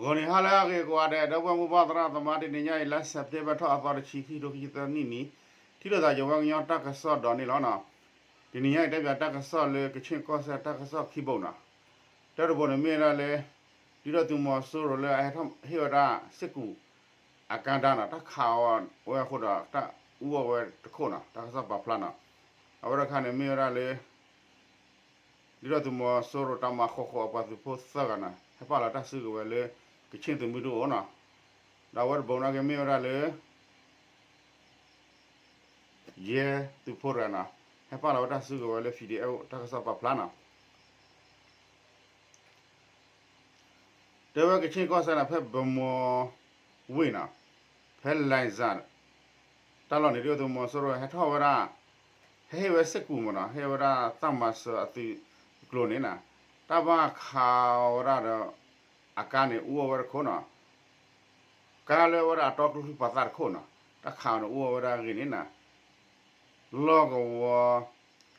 ဂီၤနံၤဟါလၢအဂ့ၤကိးဂၤဒဲး ဒီပုၢ်ဝဲၢ်မိၢ်ပၢ်သရၣ်သမါ တနံၤညါအံၤ လါစဲးပထ့ဘၢၣ်ထီၣ်အသီတဆံ ခံကထိခံဆံသၢနံၣ်န့ၣ် ထံၣ်လိာ်သးယဝဲကညီတၢ်ကစီၣ်ဒီးန့ၣ်လီၤနီၤ. တနံၤညါအံၤ တဲပၠးတၢ်ကစီၣ်လၢကခ့ၣ်ကီၢ်စဲၣ်တၢ်ကစီၣ်ခံဘိနီၤ. တၢတဘိန့ၣ်မ့ၢ်ဝဲဒၣ်လၢ ဒုၣ်ဒါသုးမီၤစိရိၤလၢအဟဲထီၣ်ဟ့ၣ်ဝဲဒၣ်စ့ၢ်ကီး အကါဒါနီၤ တၢ်ခးအီၤဝဲအဃိဒီး တၢ်အူအီၣ်ဝဲတခိၣ်နီၤ တၢ်ကစီၣ်ပာ်ဖျါနီၤ. အဝဲတခါန့ၣ်မ့ၢ်ဝဲဒၣ်လၢ ဒုၣ်ဒါသုးမီၤစိရိၤတၢ်မၤဃီဃီအပှၤသုးဖိသၢဂၤနီၤ ဟဲပာ်လီၤတၢ်စုကဝဲၤလၢ ကခ့ၣ်သုးမုၢ်ဒိၣ်အအိၣ်နီၤ. ဒီးအဝဲတဘိနာ်က့မ့ၢ်ဝဲဒၣ်လၢ ယဲၢ်သုးဖိတဂၤနီၤ ဟဲပာ်လီၤဝဲတၢ်စုကဝဲၤလၢ ဖံဒံးအဲၣ် တၢ်ကစီၣ်ပာ်ဖျါနီၤ. တဲဝဲကခ့ၣ်ကီၢ်စဲၣ်န့ၣ် ဖဲဗမီၤဝ့ၢ်နီၤ ဖဲလဲၤစၣ် တၢ်လီၢ်န့ၣ် ဒုၣ်ဒါသုးမီၤစိရိၤဟဲထီၣ်ဝဲဒၣ် ဟဲဟ့ၣ်ဝဲစ့ၢ်ကီးမ့ၢ်နီၤ ဟ့ၣ်ဝဲဒၣ်တၢ်မၤစၢၤအသုးကျိၤန့ၣ်နီၤ တၢ်ဘၣ်ခးဝဲဒၣ်ဒီး အကါန့ၣ် အူအီၣ်ဝဲတခိၣ်နီၤ ကါလၢဝဲဒၣ်အတီကျိချံပှၤသၣ်တခိၣ်နီၤ တၢ်ခးအီၤန့ၣ် အူအီၣ်ဝဲဒၣ်အဂ့ၢ်န့ၣ်နီၤ လီၢ်ကဝီၤ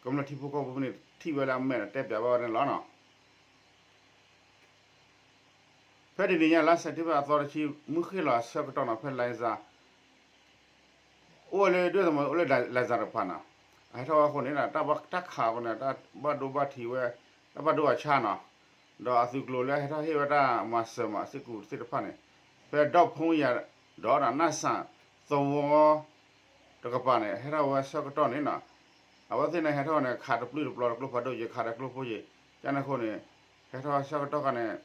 ကမျၢၢ်ထံဖိကီၢ်ဖိန့ၣ် ထံၣ်ဝဲလၢအမဲာ်ဒီးတဲပၠးဘၣ်ဝဲန့ၣ်လီၤနီၤ. ဖဲတနံၤညါ လါစဲးပထ့ဘၢၣ်အသီတဆံ မုၢ်ဃ့ၢ်လီၤအဆၢကတီၢ်နီၤ ဖဲလဲၤစၣ် အိၣ်ဝဲလၢဒုၣ်ဒါသုးမီၤစိရိၤအိၣ်လၢလဲၤစၣ်တကပၤနီၤ အဟဲထီၣ်ဝဲအဃိန့ၣ် တၢ်ခးအီၤန့ၣ် တၢ်ဘၣ်ဒိဘၣ်ထံးဝဲ တၢ်ဘၣ်ဒိဘၣ်ဆါနီၤ ဒီးအသုးကျိၤလၢအဟဲထီၣ်ဟ့ၣ်ဝဲတၢ်မၤစၢၤမး စ့ၢ်ကီးသ့ၣ်တဖၣ်န့ၣ် ဖဲဒီဖုန်းယၤ ဒီးနၢ်စၣ်သဝီ တကပၤန့ၣ် ဟဲထီၣ်ဝဲဆၢကတီၢ်န့ၣ်နီၤ အဝဲသ့ၣ်န့ၣ်ဟဲထီၣ်န့ၣ် ခးတပျုၢ်တပျီၤတကျိဖးဒိၣ်ယဲ ခးတကျိဖိယဲ ကန့ၣ်အဃိန့ၣ် ဟဲထီၣ်ဆၢကတီၢ်ခါန့ၣ်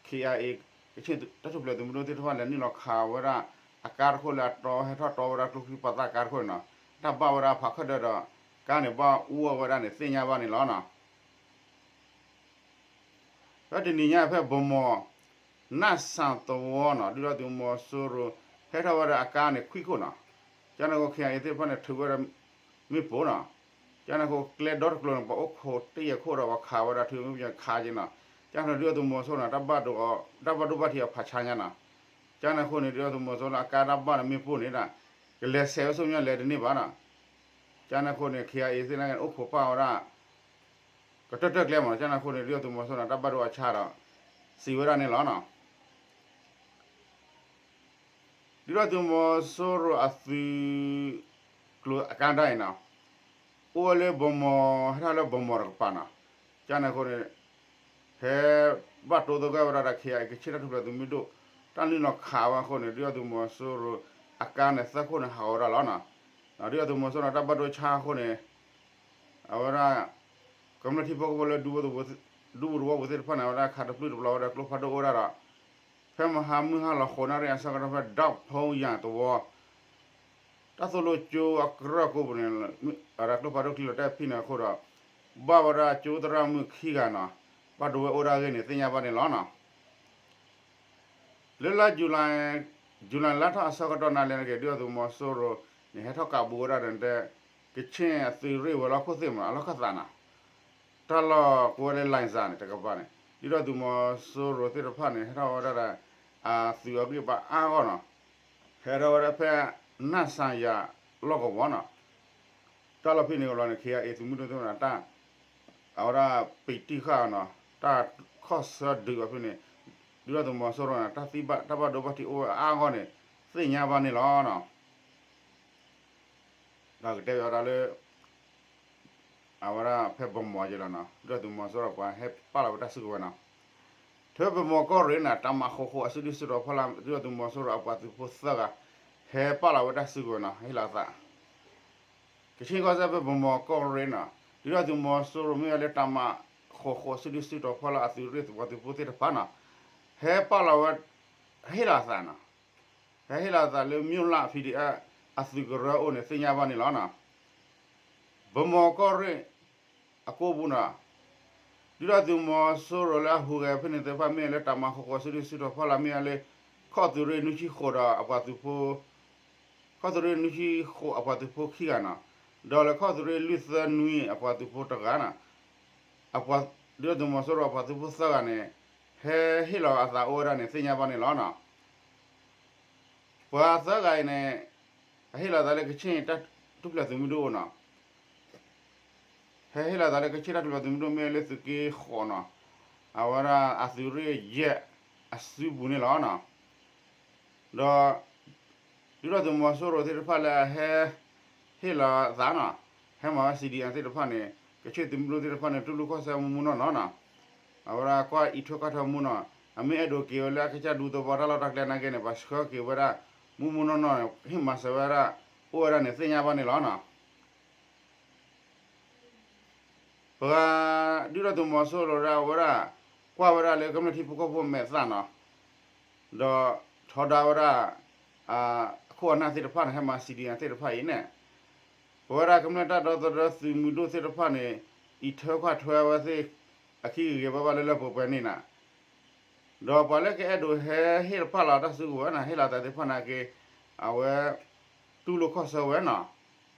ခ့ၣ်အဲၣ်အ့ၣ် ကခ့ၣ်တၢ်ထူၣ်ဖျဲးသုးမုၢ်ဒိၣ်သ့ၣ်တဖၣ် လဲၤနုာ်လီၤခးဝဲဒၣ် အကါတခိၣ်လၢအတီ ဟဲထီၣ်တီဝဲဒၣ်ကျိချံပှၤသၣ်ကါတခိၣ်န့ၣ်နီၤ တၢ်ဘၣ်ဝဲဒၣ်ဖးခၢၣ်ဒၢဒီး ကါန့ၣ်ဘၣ်အူအီၣ်ဝဲဒၣ်န့ၣ် သ့ၣ်ညါဘၣ်န့ၣ်လီၤနီၤ. ဖဲတနံၤညါဖဲဗမီၤ နၢ်စၣ်သဝီနီၤ ဒုၣ်ဒါသုးမီၤစိရိၤ ဟဲထီၣ်ဝဲဒၣ်အကါန့ၣ် ခွံခိၣ်နီၤ ကန့ၣ်အဃိ ခ့ၣ်အဲၣ်အ့ၣ်သ့ၣ်တဖၣ်န့ၣ် ထုးဝဲဒၣ်မ့ၣ်ပိၢ်နီၤ ကန့ၣ်အဃိ ကျဲဒီတကျိၤန့ၣ် ပှၤအိၣ်ခိးတ့ၢ်ယဲၢ်ခိၣ်ဒီးပှၤခးဝဲဒၣ် ထုးမ့ၣ်ပိၢ်ခးက့ၤနီၤ ကန့ၣ်ဒုၣ်ဒါသုးမီၤစိရိၤန့ၣ် တၢ်ဘၣ်ဒိဘၣ်ထံးအီၤဖးဆါညါနီၤ ကန့ၣ်အဃိန့ၣ် ဒုၣ်ဒါသုးမီၤစိရိၤလၢအကါတၢ်ဘၣ်န့ၣ်မ့ၣ်ပိၢ်န့ၣ်ဒီး ကလဲၤဆဲးဝဲဆူမဲာ်ညါလဲၤတန့ၢ်ဘၣ်နီၤ ကန့ၣ်အဃိန့ၣ် ခ့ၣ်အဲၣ်အ့ၣ်သ့ၣ်န့ၣ် အိၣ်ခိးပာ်ဝဲဒၣ် ကတၢၢ်တၢၢ်ကျဲမး ကန့ၣ်အဃိန့ၣ် ဒုၣ်ဒါသုးမီၤစိရိၤန့ၣ် တၢ်ဘၣ်ဒိအဆါဒီး စံးဝဲဒၣ်န့ၣ်လီၤနီၤ. ဒုၣ်ဒါသုးမီၤစိရိၤအသုးကျိၤအကါဒၣ်အံၤနီၤ အိၣ်ဝဲလၢဗမီၤ ဟဲထီၣ်လၢဗမီၤတကပၤနီၤ ကန့ၣ်အဃိန့ၣ် ဟဲဘၣ်တိသဂၢၢ်ဝဲဒၣ်ဒီး ခ့ၣ်အဲၣ်အ့ၣ် ကခ့ၣ်တၢ်ထူၣ်ဖျဲးသုးမုၢ်ဒိၣ် တၢ်နုာ်လီၤခးဝဲအဃိန့ၣ် ဒုၣ်ဒါသုးမီၤစိရိၤအကါန့ၣ် သၢခိၣ်န့ၣ် ဟးဂီၤဝဲဒၣ်လီၤနီၤ. ဒုၣ်ဒါသုးမီၤစိရိၤန့ၣ် တၢ်ဘၣ်ဒိဆါအဃိန့ၣ် အဝဲဒၣ် ကမျၢၢ်ထံဖိကီၢ်ဖိလၢ ဒူသဝီပူၤသ့ၣ်တဖၣ်န့ၣ် အဝဲဒၣ်ခးတပျုၢ်တပျီၤဝဲဒၣ်ကျိဖးဒိၣ်အိၣ်ဝဲဒၣ်ဒီး ဖဲမဟါမုၢ်ဟါလီၤဃိးနၣ်ရံၣ်အဆၢကတီၢ် ဖဲဒီဖုန်းယၤသဝီ တၢ်သိၣ်လိကၠိအကရၢၢ်ကိးပူၤန့ၣ် အဝဲဒၣ်ကျိဖးဒိၣ်ချံလီၤတဲာ်ဖံန့ၣ်အဃိဒီး ဘၣ်ဝဲဒၣ်ကၠိသရၣ်မုၣ်ခံဂၤနီၤ ဘၣ်ဒိဝဲအိၣ်ဒၣ်အဂ့ၢ်န့ၣ် သ့ၣ်ညါဘၣ်န့ၣ်လီၤနီၤ. လၢလါ July လါထီၣ်အဆၢကတီၢ်နၤလဲၣ်န့ၣ်က့ၤ ဒုၣ်ဒါသုးမီၤစိရိၤန့ၣ် ဟဲထီၣ်ကးဘူးဝဲဒၣ်ဒီး ကခ့ၣ်အသုးရ့ၣ်ဝဲၤလီၢ်ခိၣ်သ့ၣ်မး အလီၢ်ခၢၣ်သးနီၤ တၢ်လီၢ်ကဝဲလၢ လိုင်ဇာ န့ၣ် တကပၤန့ၣ် ဒုၣ်ဒါသုးမီၤစိရိၤသ့ၣ်တဖၣ်န့ၣ် ဟဲထီၣ်ဝဲဒၣ်ဒီး အသုးအဂံၢ်ဘါအါဂီၢ်နီၤ ဟဲထီၣ်ဝဲဒၣ်ဖဲ နၢ်စၣ်ယၤလီၢ်ကဝီၤနီၤ တၢ်လီၢ်ဖဲန့ၣ်ကလီၤန့ၣ် ခ့ၣ်အဲၣ်အ့ၣ် သုးမုၢ်ဒိၣ်သ့ၣ်တဖၣ်န့ၣ် တၢ် အဝဲဒၣ်ပံးတံၢ်ဃာ်နီၤ တၢ်ခီၣ်ဆၢဒုးအီၤဖဲန့ၣ် ဒုၣ်ဒါသုးမီၤစိရိၤန့ၣ် တၢ်သံဘၣ်တၢ်ဘၣ်ဒိဘၣ်ထံးအိၣ်ဝဲအါဂီၢ်န့ၣ် သ့ၣ်ညါဘၣ်န့ၣ်လီၤနီၤ. ဒီးကတဲဘၣ်ဝဲဒၣ်လၢ အဝဲဒၣ်ဖဲဗမီၤက့ၤလီၤနီၤ ဒုၣ်ဒါသုးမီၤစိရိၤပှၤဟဲပာ်လီၤဝဲတၢ်စုကဝဲၤနီၤ ထၢဖဲဗမီၤကီၢ်ရ့ၣ်န့ၣ် တၢ်မၤဃီဃီအစုဒုၣ်စုတီၤဖီလာ် ဒုၣ်ဒါသုးမီၤစိရိၤအပှၤသုးဖိသၢဂၤ ဟဲပာ်လီၤဝဲတၢ်စုကဝဲၤနီၤ ဟ့ၣ်လီၤအသး ကခ့ၣ်ကီၢ်စဲၣ်ဖဲဗမီၤကီၢ်ရ့ၣ်နီၤ ဒုၣ်ဒါသုးမီၤစိရိၤမ့ၢ်ဝဲလၢတၢ်မၤဃီဃီအစုဒုၣ်စုတီၤဖီလာ်အသုးရ့ၣ်ပှၤသုးဖိသ့ၣ်တဖၣ်နီၤ ဟဲပာ်လီၤဝဲ ဟ့ၣ်လီၤအသးနီၤ ဟဲဟ့ၣ်လီၤအသးလၢ မၠိၣ်လၣ် ဖံဒံးအဲၣ် အသုးကရၢအအိၣ်န့ၣ် သ့ၣ်ညါဘၣ်န့ၣ်လီၤနီၤ. ဗမီၤကီၢ်ရ့ၣ် အကိပူၤနီၤ ဒုၣ်ဒါသုးမီၤစိရိၤလၢအဟူးဂဲၤဖဲန့ၣ်သ့ၣ်တဖၣ်မ့ၢ်ဝဲလၢတၢ်မၤဃီဃီအစုဒုၣ်စုတီၤဖီလာ်မ့ၢ်ဝဲလၢ ခီၣ်သုးရ့ၣ်နွံဆံဃိးဒီးအပှၤသုးဖိ ခီၣ်သုးရ့ၣ်နွံဆံဃိးအပှၤသုးဖိခံဂၤနီၤ ဒီးလၢခီၣ်သုးရ့ၣ်လွံၢ်သၢနွံအပှၤသုးဖိတဂၤနီၤ အပှၤ ဒုၣ်ဒါသုးမီၤစိရိၤအပှၤသုးဖိသၢဂၤန့ၣ် ဟဲဟ့ၣ်လီၤအသးအိၣ်ဝဲဒၣ်န့ၣ် သ့ၣ်ညါဘၣ်န့ၣ်လီၤနီၤ. ပှၤသၢဂၤအံၤန့ၣ် အဟ့ၣ်လီၤသးလၢကခ့ၣ်တၢ်ထူၣ်ဖျဲးသုးမုၢ်ဒိၣ်နီၤ ဟဲဟ့ၣ်လီၤသးလၢကခ့ၣ်တၢ်ထူၣ်ဖျဲးသုးမုၢ်ဒိၣ်မ့ၢ်လၢသုးက့ဃိးနီၤ အဝဲဒၣ်အသုးရ့ၣ်ယဲၢ် အစုပူၤန့ၣ်လီၤနီၤ. ဒီး ဒုၣ်ဒါသုးမီၤစိရိၤသ့ၣ်တဖၣ်လၢအဟဲ ဟ့ၣ်လီၤအသးနီၤ, ဟဲမၤဝဲ C D M သ့ၣ်တဖၣ်န့ၣ် ကချ့ၣ်သုးမုၢ်ဒိၣ်သ့ၣ်တဖၣ်န့ၣ် တူၢ်လိာ်ခီၣ်ဆၢမူမူနီၢ်နီၢ်နီၤ, အဝဲဒၣ်ကွၢ်အံးထွဲကွၢ်ထွဲမူနီၤ, အမ့ၢ်အဲၣ်ဒိးက့ၤဝဲလၢအကစၢ်ဒူသဝီတၢ်လီၢ်တၢ်ကျဲနာ်က့န့ၣ် ပှၤဆှၢက့ၤဝဲဒၣ် မူမူနီၢ်နီၢ်န့ၣ် ဟ့ၣ်မၤစၢၤဝဲဒၣ် အိၣ်ဝဲဒၣ်န့ၣ် သ့ၣ်ညါဘၣ်န့ၣ်လီၤနီၤ. ပှၤ ဒုၣ်ဒါသုးမီၤစိရိၤဒၣ်ဝဲဒၣ် ကွၢ်ဝဲဒၣ်လၢကမျၢၢ်ထံဖိကီၢ်ဖိမဲာ်သၣ်နီၤ, ဒီးထီဒါဝဲဒၣ် အခိၣ်အနၢ်သ့ၣ်တဖၣ်န့ၣ် ဟဲမၤ C D M သ့ၣ်တဖၣ်အံၤန့ၣ်, ပဝဲဒၣ်ကမျၢၢ်တၢ်ဒီသဒၢသုးမုၢ်ဒိၣ်သ့ၣ်တဖၣ်န့ၣ် အံးထွဲကွၢ်ထွဲဝဲသ့ၣ် အခံဂ့ၤဂ့ၤဘၣ်ဘၣ်လၢလၢပှဲၤပှဲၤန့ၣ်နီၤ, ဒီးပှၤလၢကအဲၣ်ဒိးဟဲဟ့ၣ်တဖၣ်လီၤတၢ်စုကဝဲၤနီၤ ဟ့ၣ်လီၤသးသ့ၣ်တဖၣ်နာ်က့ အဝဲ တူၢ်လိာ်ခီၣ်ဆၢဝဲနီၤ,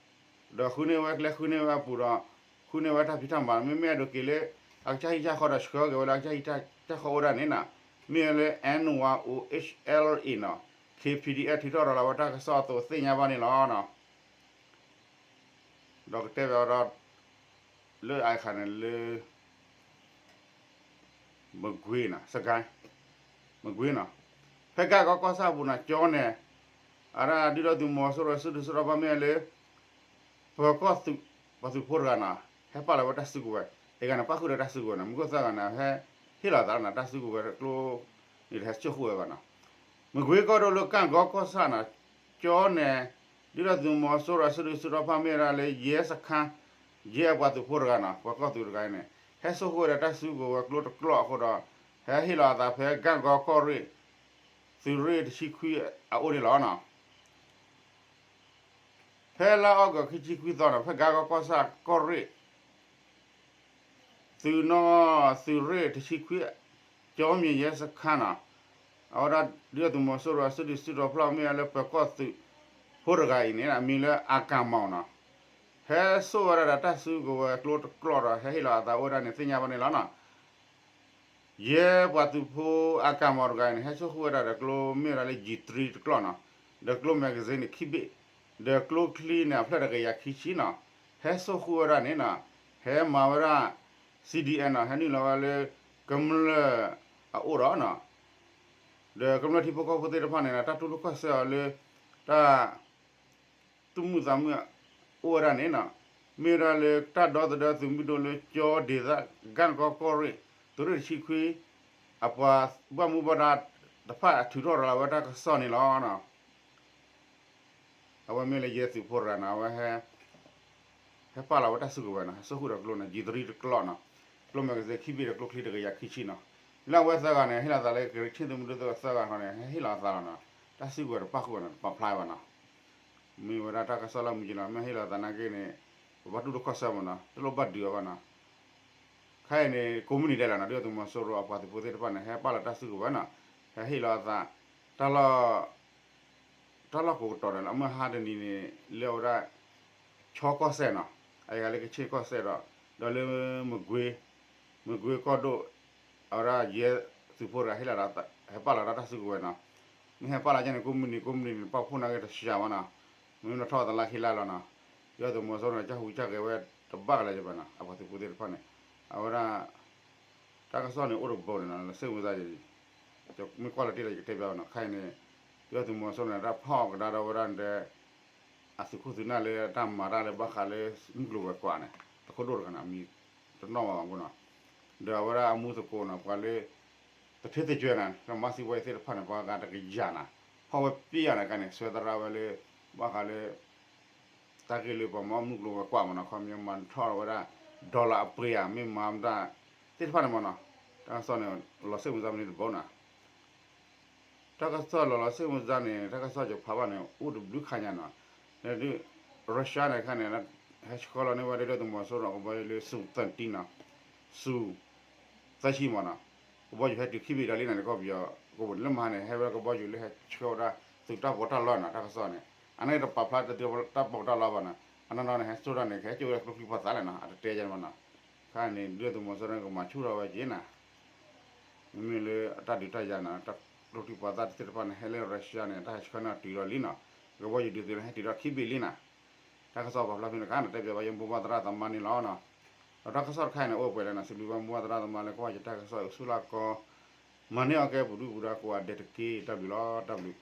ဒီးဃုန့ၢ်ဝဲကျဲဃုန့ၢ်ဝဲအပူၤဒီး ဃုန့ၢ်ဝဲတၢ်ဖံးတၢ်မၤ မ့မ့ၢ်အဲၣ်ဒိးက့ၤလၢ အကစၢ်ဟံၣ်ကစၢ်ဃီဒီးဆှၢက့ၤဝဲလၢအကစၢ်ဟံၣ်ကစၢ်ဃီအိၣ်ဒၣ်န့ၣ်နီၤ, မ့ၢ်ဝဲလၢ N Y O H L A နီၤ, K P D F ထုးထီၣ်ရၤလီၤဝဲတၢ်ကစီၣ်အသိးသ့ၣ်ညါဘၣ်န့ၣ်လီၤနီၤ. ဒီးကတဲဘၣ်ဝဲဒီး လၢအခါန့ၣ်လၢ မကွ့ၤနီၤ စကဲ မကွ့ၤနီၤ, ဖဲကၢ်ကီကီၢ်ဆၣ်အပူၤနီၤ ကၠီန့ၣ် အဒၣ်ဒုၣ်ဒါသုးမီၤစိရိၤစုဒုၣ်စုတီၢ်ဖီၣ်မ့ၢ်ဝဲလၢ ပၢၤကီၢ်သုး ပှၤသုးဖိတဂၤနီၤ ဟဲပာ်လီၤဝဲတၢ်စုကဝဲၤ, အဂၤန့ၣ် ပၣ်ဃုာ်ဒီးတၢ်စုကဝဲၤနီၤ မူခိၣ်သၢဂၤန့ၣ် ဟဲဟ့ၣ်လီၤသးနီၤ တၢ်စုကဝဲၤကျိန့ၣ် ဟဲစိာ်ဃုာ်ဝဲဘၣ်နီၤ, မကွ့ၤကီၢ်ဒိၣ်လၢကၢ်ကီကီၢ်ဆၣ်နီၤ ကၠီန့ၣ် ဒုၣ်ဒါသုးမီၤစိရိၤစုဒုၣ်စုတီၢ်ဖီၣ်မ့ၢ်ဝဲဒၣ်လၢ ရဲစခန်း ရဲအပှၤသုးဖိတဂၤနီၤ ပှၤကီၢ်သုးတဂၤန့ၣ် ဟဲစိာ်ဃုာ်ဝဲဒီးတၢ်စုကဝဲၤကျိတကျိာ်အဃိဒီး ဟဲဟ့ၣ်လီၤအသးဖဲကၢ်ကီကီၢ်ရ့ၣ် သုးရ့ၣ်တဆံခွံအအိၣ်န့ၣ်လီၤနီၤ. ဖဲလါအီကူးခံဆံခွံသီန့ၣ် ဖဲကၢ်ကီကီၢ်ဆၣ်ကီၢ်ရ့ၣ် သုးနီၢ် သုးရ့ၣ်တဆံခွံ ကၠီမံၤ ရဲစခန်းနီၤ အဝဲဒၣ်ဒုၣ်ဒါသုးမီၤစိရိၤစုဒုၣ်စုတီၢ်ဖီၣ်မ့ၢ်ဝဲလၢပၢၤကီၢ်သုးဖိတဂၤအံၤန့ၣ် အမံၤလၢ အကၣ်မီၣ်နီၤ ဟဲစိာ်ဝဲဒၣ်ဒီးတၢ်စုကဝဲၤကျိတကျိာ်ဒီး ဟဲဟ့ၣ်လီၤအသးအိၣ်ဝဲဒၣ်န့ၣ် သ့ၣ်ညါဘၣ်န့ၣ်လီၤနီၤ. ယဲပှၤသုးဖိအကၣ်မီၣ်တဂၤအံၤန့ၣ် ဟဲစိာ်ဃုာ်ဝဲဒၣ်ဒီးကျိမ့ၢ်ဝဲဒၣ်လၢ G three တကျိာ်နီၤ, ဒီးကျိ magazine န့ၣ် ခံဘ့ၣ်, ဒီးကျိချံန့ၣ် အဖျၢၣ်တကယၤခံဆံနီၤ, ဟဲစိာ်ဃုာ်ဝဲဒၣ်န့ၣ်နီၤ, ဟဲမၤဝဲဒၣ် C D M နီၤ, ဟဲနုာ်လီၤဝဲလၢ ကမျၢၢ်အအိၣ်ဒီးနီၤ, ဒီးကမျၢၢ်ထံဖိကီၢ်ဖိသ့ၣ်တဖၣ်န့ၣ် တၢ်တူၢ်လိာ်ခီၣ်ဆၢအီၤလၢ တၢ် သူၣ်မုာ်သးမုာ်အိၣ်ဝဲဒၣ်န့ၣ်နီၤ, မ့ၢ်ဝဲဒၣ်လၢတၢ်ဒီသဒၢသုးမုၢ်ဒိၣ်လၢကၠီဒ့သၣ် ကၢ်ကီကီၢ်ရ့ၣ် သုးရ့ၣ်တဆံခွံ အပှၤဘၣ်မူဘၣ်ဒါတဖၣ်ထုးထီၣ်ရၤလီၤဝဲတၢ်ကစီၣ်န့ၣ်လီၤ. အဝဲမ့ၢ်လၢယဲသုးဖိတဂၤနီၤ, အဝဲ ဟဲပာ်လီၤဝဲတၢ်စုကဝဲၤနီၤ, ဟဲစိာ်ဃုာ်ဒီးကျိန့ၣ် G three တကျိာ်နီၤ, ကျိ magazine ခံဘ့ၣ်ဒီးကျိချံတကယၤခံဆံနီၤ, လၢအဝဲသၢဂၤန့ၣ် ဟ့ၣ်လီၤသးလၢကရ့ၣ်ဆံၣ်သုးမုၢ်ဒိၣ်သၢဂၤဃီန့ၣ် ဟဲဟ့ၣ်လီၤအသးလီၤနီၤ, တၢ်စုကဝဲၤတပာ်ဃုာ်ဘၣ်နီၤ, တပာ်ဖျါဘၣ်နီၤ, မ့ၢ်ဝဲဒၣ်တၢ်ကစီၣ်လၢမုၢ်ကနီၤ, မ့ၢ်ဟ့ၣ်လီၤသးနာ်က့န့ၣ် ပဘၣ်တူၢ်လိာ်ခီၣ်ဆၢမးနီၤ, တလိၣ်ဘၣ်ဒုးအီၤဘၣ်နီၤ, ခဲအံၤန့ၣ် ကိးမုၢ်နံၤဒဲးလီၤနီၤ, ဒုၣ်ဒါသုးမီၤစိရိၤအပှၤသုးဖိသ့ၣ်တဖၣ်န့ၣ် ဟဲပာ်လီၤတၢ်စုကဝဲၤနီၤ, ဟဲဟ့ၣ်လီၤအသး တၢ်လီၢ် တၢ်လီၢ်ကိးကတီၤဒီး အမုၢ်ဟါတနံၤန့ၣ် လၢအဝဲဒၣ် ခၠီကီၢ်စဲၣ်နီၤ, အယဂၤလၢကဆ့ၣ်ကီၢ်စဲၣ်ဒီး ဒီးလၢ မကွ့ၤကီၢ်ဒိၣ် အဝဲဒၣ်ယဲသုးဖိတဂၤဟ့ၣ်လီၤဒီး ဟဲပာ်လီၤတၢ်စုကဝဲၤနီၤ, မ့ၢ်ဟဲပာ်လီၤကန့ၣ် ကိးမုၢ်နံၤ ကိးမုၢ်နံၤန့ၣ် ပာ်ဖှိၣ်နာ်က့တစှၤဘၣ်နီၤ, မ့ၢ်နီၣ်ထီၣ်သလါခံလါလီၤနီၤ, ဒုၣ်ဒါသုးမီၤစိရိၤန့ၣ် ကၢ်ဟူးကၢ်ဂဲၤဝဲတဘၣ်ကလဲာ်ဘၣ်နီၤ, အပှၤသုးဖိသ့ၣ်တဖၣ်န့ၣ် အဝဲဒၣ် တၢ်ကစီၣ်န့ၣ်အိၣ်တဘိန့ၣ်နီၤ, လီၤစ့ၣ်မုၢ်သး မ့ၢ်ကွၢ်လီၤတံၢ်လီၤ ယကတဲဘၣ်နီၤ, ခဲအံၤန့ၣ် ဒုၣ်ဒါသုးမီၤစိရိၤန့ၣ် တၢ်ဖီၣ်ကဒါဒီးဝဲဒၣ်ဒီး အသုးခိၣ်သုးနၢ်လၢတၢ်မၤတၢ်လၢဘၣ်ဃးလၢမုၢ်ကျိၤဝဲၤကွာ်န့ၣ် အခိၣ်ဒိၣ်တဂၤန့ၣ် အမံၤတနီၣ်ဘၣ်ဘၣ်အဃိနီၤ, ဒီးအဝဲဒၣ်အမူသကိးနီၤ ပှၤလၢ တထ့သ့ကွဲၤနီၤ ကမၤစံးဝဲသ့ၣ်တဖၣ်န့ၣ် ပှၤဂၤတကယၤနီၤ, ဖီၣ်ဝဲပျဲယၤန့ၣ် ခဲအံၤန့ၣ် ဆွဲသရၣ်ဝဲလၢ ဘၣ်ဃးလၢ တၢ်ဂ့ၢ်လၢပှၤမၤမုၢ်ကျိၤဝဲၤကွာ်မးနီၤ, ခီပညီမၤထီၣ်ဝဲဒၣ် dollar အပှ့ၤဧါ မ့ၢ်မၤမတၢ်သ့ၣ်တဖၣ်န့ၣ်မးနီၤ, တၢ်ကစီၣ်န့ၣ် လီၤစ့ၣ်မုၢ်သးမနုၤတဘိနီၤ, တၢ်ကစီၣ်လီၤလီၤစ့ၣ်မုၢ်သးန့ၣ် တၢ်ကစီၣ်ယဖးဘၣ်န့ၣ် အိၣ်တဘျုးခါညါနီၤ, ဒ် Russia န့ၣ်ခါန့ၣ် ဟဲဆှၢလီၤန့ၢ်ဝဲဒၣ်ဒုၣ်ဒါသုးမီၤစိရိၤကဘီယူၤလၢ Su thirteen နီၤ, Su သၢဆံမးနီၤ, ကဘီယူၤဟဲတုၤခံဘ့ၣ်ဒီးလံနီၤ ကီၢ်ပယီၤကဝီၤန့ၣ် လၢမဟါန့ၣ် ဟဲဝဲဒၣ်ကဘီယူၤလၢဟဲဆှၢဝဲဒၣ်သုးတၢ်ပီးတၢ်လီနီၤ, တၢ်ကစီၣ်န့ၣ် အန့ၣ်တပာ်ဖျါတၢ်ပီးတၢ်လီဘၣ်နီၤ, အနီၢ်နီၢ်န့ၣ် ဟဲစိာ်တၢ်န့ၣ် ကဟဲစိာ်ဝဲဒၣ်ကျိချံပှၤသးလဲၣ်နီၤ, အတတဲယါန့ၣ်မးနီၤ, ခါန့ၣ် ဒုၣ်ဒါသုးမီၤစိရိၤန့ၣ် ကမၤဆူၣ်ထီၣ်ဝဲက့ၤနီၤ မ့မ့ၢ်လၢအတၢ်ဒုးတၢ်ယၤန့ၣ် တၢ်ကျိချံပှၤသးသ့ၣ်တဖၣ်န့ၣ် ဟဲလၢ Russia န့ၣ် တၢ်ဟဲဆှၢန့ၢ်တုၤဒီးလံနီၤ, ကဘီယူၤဒုးသုးန့ၣ် ဟဲတုၤဒီးခံဘ့ၣ်လံနီၤ, တၢ်ကစီၣ်ပာ်ဖျါဖဲန့ၣ်တခါန့ၣ် တဲပၠးဘၣ်ယမိၢ်ပှၢ်သရၣ်သမါန့ၣ်လီၤနီၤ, ဒီးတၢ်ကစီၣ်တခါအံၤန့ၣ် အိၣ်ပှဲၤလံနီၤ, စံးဘျုးဘၣ်မိၢ်ပှၢ်သရၣ်သမါလၢကွၢ်ယတၢ်ကစီၣ်အံၤဆူၣ်လၢကီ မၤန့ၢ်အီၤကဲပူၤဒုၣ်ပူၤဒါကိးဂၤဒဲးတက့ၢ်. တၢ်ဘျုးလီၤ, တၢ်ဘျုး.